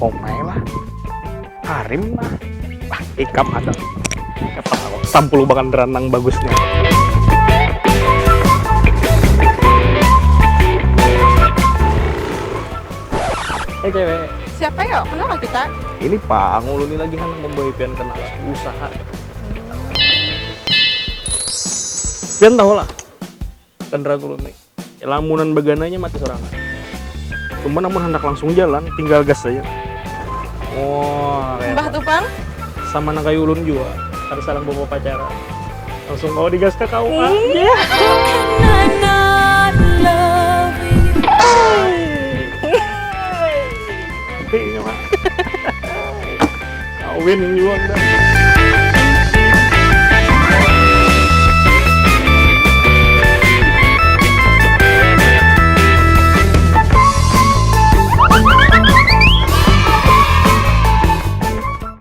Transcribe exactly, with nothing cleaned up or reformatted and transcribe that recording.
Omai lah. Karim lah. Wah, ikam ada. Siapa tahu sampul bangan ranang bagusnya. Eh cewek, Siapa ya? Kenapa kita? Ini pak, nguluni lagi kan membawa pian kenal usaha. Pian tahu lah, kendera ulun nih. Lamunan begananya mati sorangan. Cuma namun hendak langsung jalan, tinggal gas saja. Wah, Mbah tuh pang. Sama nang kayak ulun juga. Harus saling bawa pacaran. Langsung bawa digas ke kau. Kayaknya mah. Kawin juga udah.